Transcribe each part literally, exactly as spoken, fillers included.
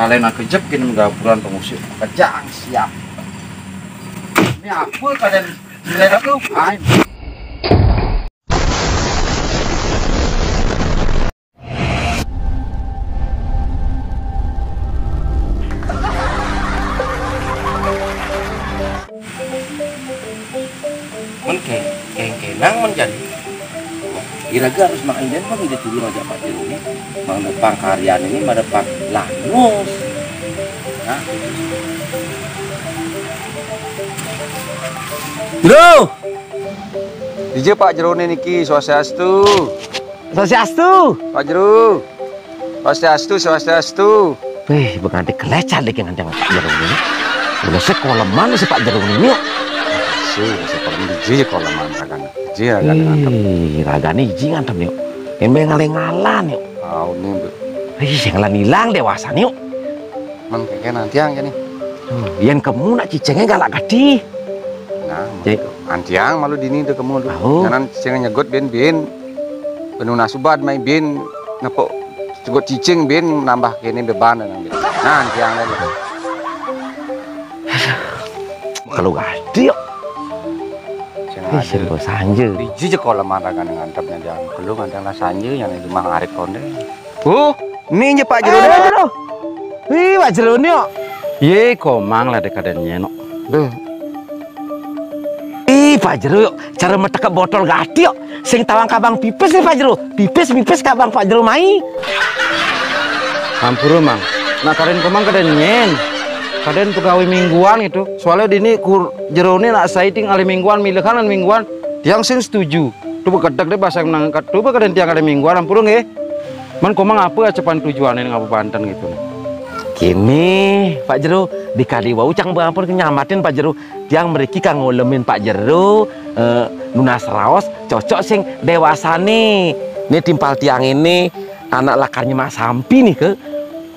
Kalian aku jep gini gaburan pengusir. Kejang siap. Ini apa kalian nilai aku? Ain. Men ke, kengkenang men jadi. Iraga harus makan den pang ide tulung aja Pak Jero ini. Mang depan karyan ini, mang depan langus. Nah. Jero! Dija Pak Jero niki, swastiastu. Swastiastu. Pak Jero. Swastiastu, swastiastu. Wih, pengantin kelecah deh nganti Pak Jero ini. Udah sekolah mana si Pak Jero ini? Si, sekolah di ji, sekolah mana kan? Ji, kan, kan. Ih, ragane iji ngantem yuk. Embe ngaling-alan yuk. Tahu nih, Bu. Ih, yang ngalan hilang dewasa nih yuk. Men keke nantiang kene. Tuh, yen kemu nak cicenge galak gati. Nah, Cek. Antiang malu dini tu kemu tu. Tahu. Nyanan cicenge nyegut bin bin. Penuh nasubat mai bin ngepok segut cicing bin nambah kene beban dan bin. Nah, antiang lagi. Kalau gati yuk. Ih, serba sanja. Biji je kalau mana kan ngantep nya jangan kelu ngantep lah sanja yang itu mah ngarit konde. Oh, ni je Pak Jero. Eh, Pak Jero. Ih, Pak Jero ni, yuk. Ye, komang lah dekadan nyeno. Duh. Ih, Pak Jero, yuk. Cara metek botol gati, yuk. Sing tawang kabang pipis nih, Pak Jero. Pipis, pipis kabang Pak Jero mai. Ampura, Mang. Nah, kaden komang kaden nyen. Kaden pegawai mingguan gitu. Soalnya dini kur Jero ni nak saiting ahli mingguan, milehan mingguan. Tiang sing setuju. Coba kedek deh bahasa nang, coba kaden tiang ahli mingguan, ampura nggih. Man komang apa acepan tujuannya ngapa Banten gitu? Kini, Pak Jero, dikali wau cang berampun kenyamatin Pak Jero. Tiang mriki kang ngolemin Pak Jero, eh, nunas raos cocok sing dewasane. Ni timpal tiang ini anak lakarnya Mak Sampi nih ke.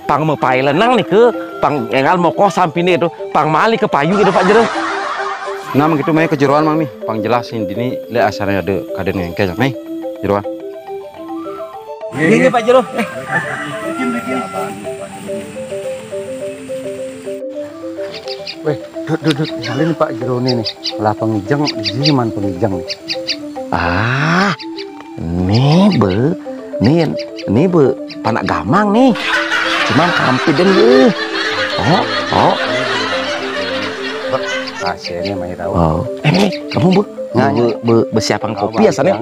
Pang mepailenang nih ke, pang engal mokoh Sampine itu, pang mali ke payu gitu Pak Jero. Nah, begitu mai kejeroan Mang nih, pang jelas ini dini le asarnya ada kaden ngengkel mai jeroan. Ini Pak Jero. Eh. Weh, dut, dut, dut. Salin Pak Jero ni nih. Lah pengijeng, jiman pengijeng nih. Ah, ni be, ni, ni be panak gamang nih. Cuman kampit dan ye. Oh, oh. Rahasia ini mai tahu. Oh, eh, ni, kamu be, nah, be, be, be, siapang kopi ya sana.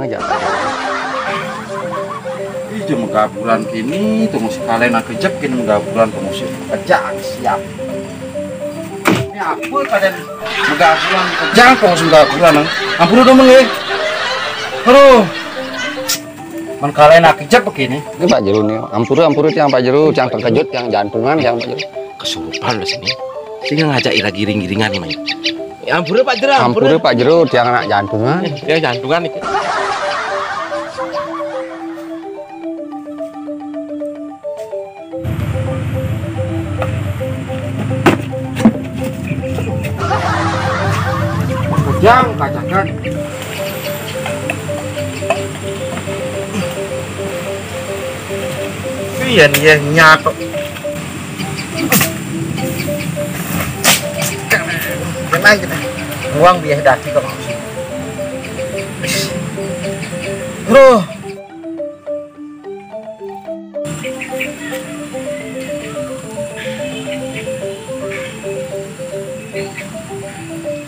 Ih, cuma gaburan kini, tunggu sekalian aku jep kini gaburan pengusir. Kejang siap. Ini apa kalian megaburan? Kejang pengusir gaburan, ah. Ampun dong, Meng, eh. Aduh. Man kalian aku jep begini. Ini Pak Jero nih. Ampura, ampura tiang Pak Jero, tiang terkejut, tiang jantungan, tiang Pak Jero. Kesurupan lo sini. Sini ngajak ira giring-giringan main. Ya, ampura Pak Jero, ampura. Ampura Pak Jero, tiang anak jantungan. Ya, jantungan iki. Kujang kacakan. Iya nih ya nyatu. Kena gitu. Uang biaya daki kok. Bro.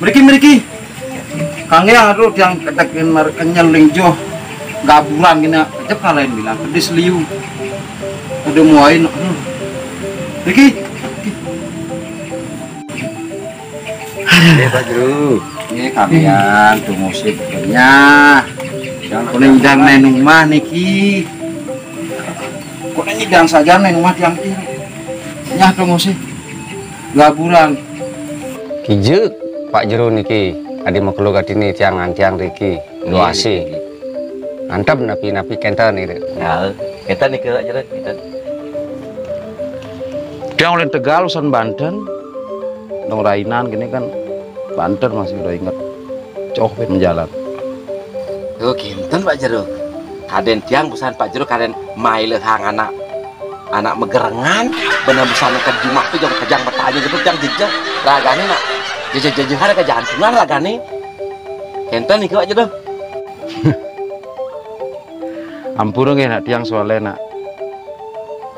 Mriki, mriki. Kangge aduh tiang ketekin mar kenyel ling joh. Gaburan gini, kejep kalain bilang pedis liu. Udah muain. Hmm. Mriki. Nggih, Pak Jero. Nggih, kamian tumusi bekerja. Yang kuning dan nenumah niki. Kuning dan saja nenumah tiang tiang. Nyah tumusi. Gaburan. Kijek, Pak Jero niki. Adi makelo gatine tiang antiang riki. Doasi. Mantap napi-napi kenten niki. Ya, kenten niki Pak Jero, kenten. Tiang ulin Tegal usan Banten. Dong rainan gini kan Banten masih udah inget. Coh pin menjalan. Oh, kinten Pak Jero. Kaden tiang pesan Pak Jero kaden mailehang anak. Anak magerengan, bener besar ke jumah tu jang kejang bertanya gitu, jang jejeh. Ragane nak jejeh-jejeh ada kejantungan ragane. Kenten nih kok aja tuh. Ampura nggih nak tiang soale nak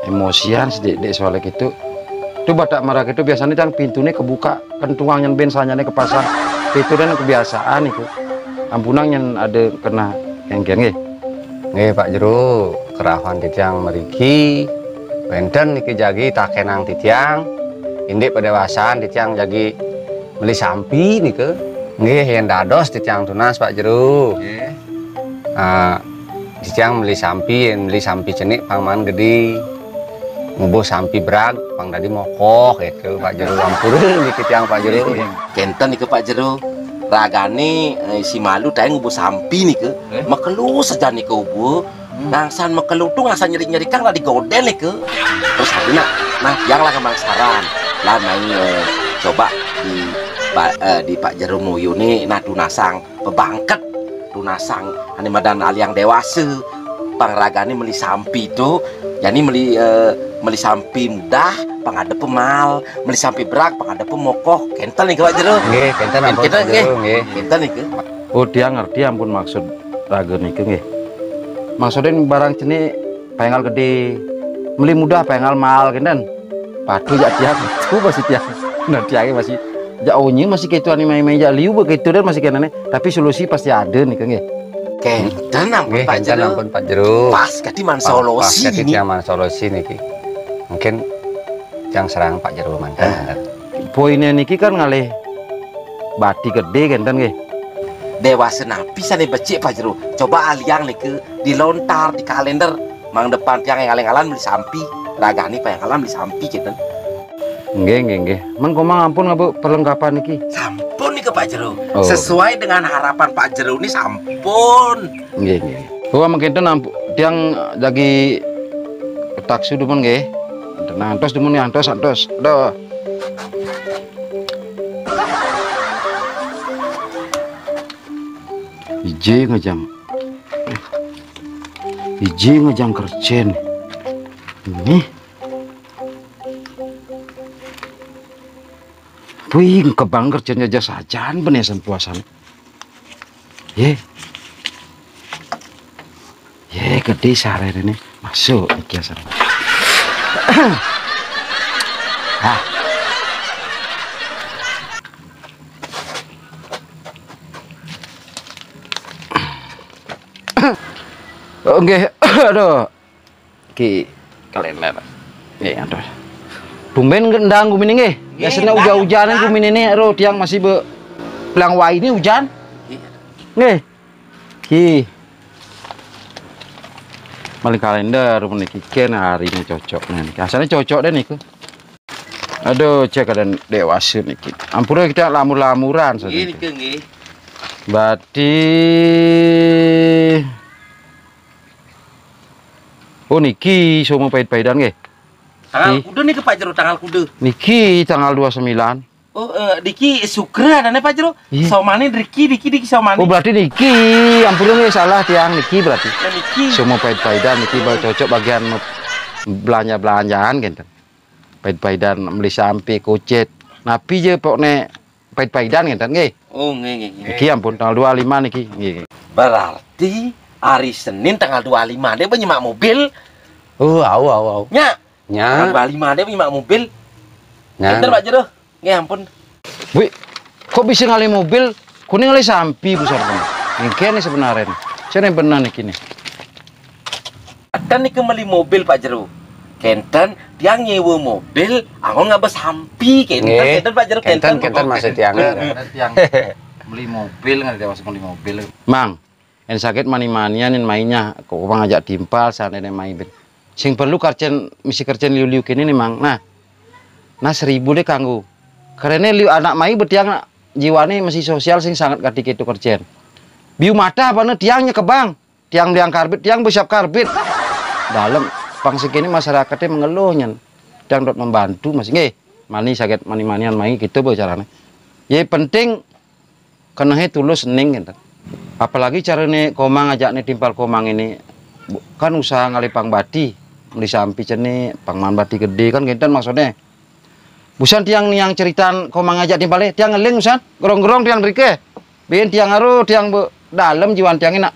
emosian sedidik soale gitu. Tu batak marah gitu biasanya tiang pintune kebuka kentuang nyen ben sanyane kepasang. Itu dan kebiasaan itu. Ampunang nyen ada kena kengkeng nggih. Nggih Pak Jero, kerahan titiang meriki wenten niki jagi takenang titiang. Indik pedewasaan titiang jagi meli sampi nika. Nggih yen dados titiang tunas Pak Jero. Nggih. Ah, titiang meli sampi, yen meli sampi cenik pang man gede. Ngubuh sampi berag pang dadi mokoh gitu Pak Jero. Ampura niki tiang Pak Jero. Kenten nika Pak Jero. Ragane eh, si malu tae ngubuh sampi nika. Eh? Makelu saja nika ubuh. Ngangsan makelu tu ngangsan nyerik-nyerikang lah digoden nika. Terus ade nak, nah tiang lah kemangsaran. Lah main eh, coba di ba- eh, di Pak Jero Moyo ni nah tunasang pebangket, tunasang ane madan aliang dewasa. Pang ragane meli sampi tu, jani meli eh, meli sampi mudah, pang ada pemal, meli sampi berag, pang ada pemokoh. Kenten nika Pak Jero. Nggih, kenten ampun Kenten Pak nggih. Jero, nggih. Kenten nika. Oh, tiang ngerti ampun maksud raga nika nggih. Maksudin barang cenik paengal gede, meli mudah paengal mahal kenten. Patuh jak tiang, itu masih tiang. Nah, tiangnya masih jak onye masih gitu ane main-main jak liu begitu dan masih kenane. Tapi solusi pasti ada nih nggih. Kenten ampun Nggih, Pak kenten Jero. Ampun Pak Jero. Pas kati man Pas- solusi pas kati ini. Tiang man solusi niki. Mungkin tiang serang Pak Jero manten. Poinnya niki kan ngalih bati gede kenten nggih. Dewasa napi sane becik Pak Jero? Coba aliang nika dilontar di kalender. Mang depan tiang ngaling-alan meli sampi. Ragane paengalan meli sampi kenten. Nggih, nggih, nggih. Mengko mang ampun ngabuk perlengkapan niki. Sampun nika Pak Jero. Oh. Sesuai dengan harapan Pak Jero ni sampun. Nggih, nggih. Oh, mungkin ten ampun tiang jagi taksu dumun nggih. Tenang, antos dumun nggih, antos, antos. Aduh. Ije ngejang. Ije ngejang kerjen. Ini. Puing kebang kerjen aja sajan benesan puasan. Ye. Ye, gede sare ini. Masuk iki asal. Ah. Oke, aduh. Ki kalender. Nggih, aduh. Tumben gendang gumine nggih. Nggih, biasanya gendang, hujan-hujanan gendang. Gumine ini, aduh, tiang masih be pelang wai ini hujan. Iya. Nggih. Ki. Maling kalender meniki ken hari ini cocok nih. Rasanya cocok deh niku. Aduh, cek ada dewasa niki. Ampura kita lamur-lamuran saja. Nggih, niku nggih. Berarti oh niki semua pahit-pahitan nggih. Tanggal Nggih. Kuda niki Pak Jero tanggal kuda. Niki tanggal dua sembilan. Oh, eh, diki Sukra adane Pak Jero. Iya. Somane Riki, Diki, Diki Somane. Oh, berarti niki. Ampun nggih salah tiang niki berarti. Ya, niki. Semua pahit-pahitan niki ba- cocok bagian belanja-belanjaan gitu. Pahit-pahitan beli sampi, kucit. Napi je pokokne pahit-pahitan gitu nggih. Oh, nggih, nggih, nggih. Niki ampun tanggal dua lima niki. Nggih. Berarti hari Senin tanggal dua lima dia nyemak mobil. Oh, au, au, au. Nya. Nya. Tanggal dua lima dia nyemak mobil. Nya. Enten Pak Jero. Nggih ampun. Wih, kok bisa ngalih mobil? Kuning ngalih sampi besar kan. Yang kene sebenarnya. Saya yang benar nih kini. Kenten niki meli mobil Pak Jero. Kenten tiang nyewa mobil, angon ngabeh sampi kenten, nggih. Kenten Pak Jero kenten. Kenten masih tiang. Kenten tiang meli mobil nggak ada masuk meli mobil. Mang, en sakit mani-manian en mainnya kok ngajak timpal sana en main ben. Sing perlu kerjen misi kerjen liu-liu kene nih Mang. Nah, nah seribu deh kanggo. Karena liu anak mai betiang jiwane masih sosial sing sangat kati ketu kerjen. Biu mata apa ne tiang nyekebang. Tiang biang karbit, tiang besiap karbit. Dalem pang sikene masyarakate mengeluh nyen. Tiang dot membantu masih nggih. Mani saged mani-manian mai gitu be carane. Ye penting kenehe tulus ning gitu. Apalagi carane Komang ajakne timpal Komang ini bu- kan usaha ngalih pang bati. Meli sampi cenik, pang maan bati gedé, kan kénten maksudné. Busan tiang niang ceritaan kok mangajak timpalé, tiang ngeling busan, gerong-gerong tiang drika. Bin tiang aruh, tiang be-, dalem jiwan tiangé nak.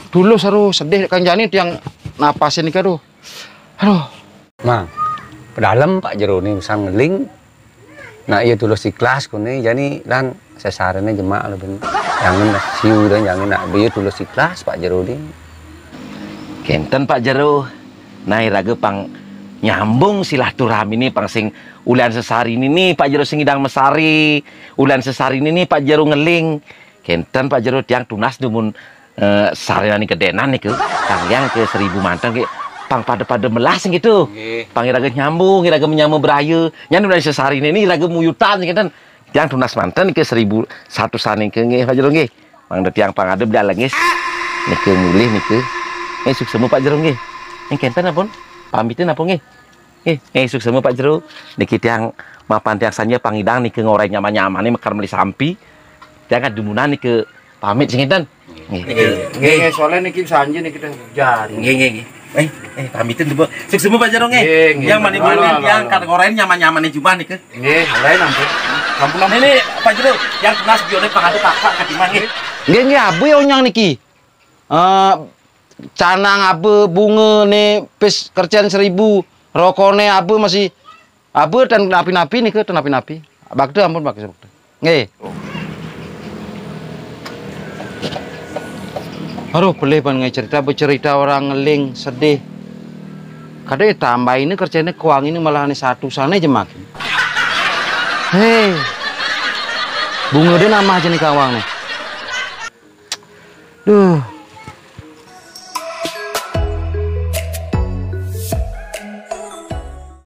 Tulus aruh, sedih kang jani tiang napasin niki aruh. Aruh. Mang, pedalem Pak Jero né busan ngeling. Nak ia tulus ikhlas kuné, jani lan sesariné jemak lu bin. Jangan nak siu dan jangan nak ia tulus ikhlas Pak Jero né. Kénten Pak Jero. Nah, iraga pang nyambung silaturahmi né pang sing ulian sesari né Pak Jero sing ngidang mesari, ulian sesari né Pak Jero ngeling. Kénten Pak Jero tiang tunas dumun eh, sariné gedénan niku. Tanggiang ke seribu manten ke pang pada-pada melas gitu. Nggih. Pang iraga nyambung, iraga menyama beraya. Nyan ulian sesari né iraga muyutan kénten. Tiang tunas manten ke seribu satu sané ke nggih Pak Jero nggih. Mangda tiang pang ada beli alengis. Niku mulih niku. Nggih suksema Pak Jero nggih. Nggih kénten ampun. Pamitin ampun nggih. Nggih, nggih suksema Pak Jero. Niki tiang mapan tiang sanja pang ngidang niku ngoréng nyaman-nyamané mekar meli sampi. Tiang kan dumunan niku pamit sing kénten. Nggih. Nggih, nggih, soalnya niki sanja niki téh hujan. Nggih, nggih, nggih. Eh, eh pamitin dulu. Suksema Pak Jero nggih. Nggih, nggih. Yang manis-manis tiang kan ngoréng nyaman-nyamané jumah niku. Nggih, lain ampun. Ampun, ampun. Ini Pak Jero, yang tunas bioné pang ada kakak katimah nggih. Nggih, nggih, abu ya onyang niki. Eh, canang abu bunga né pis kercén seribu, rokoné abu masih abu dan napi-napi niku, ten napi-napi. Bakda ampun, bakda, bakda. Nggih. Aduh, pelih pan ngai cerita, bercerita orang ngeling, sedih. Kadé tambahin kercéné kuang ini malah né satu sané jemak. Hé. Bunga dia nambah jenis kawang nih. Duh.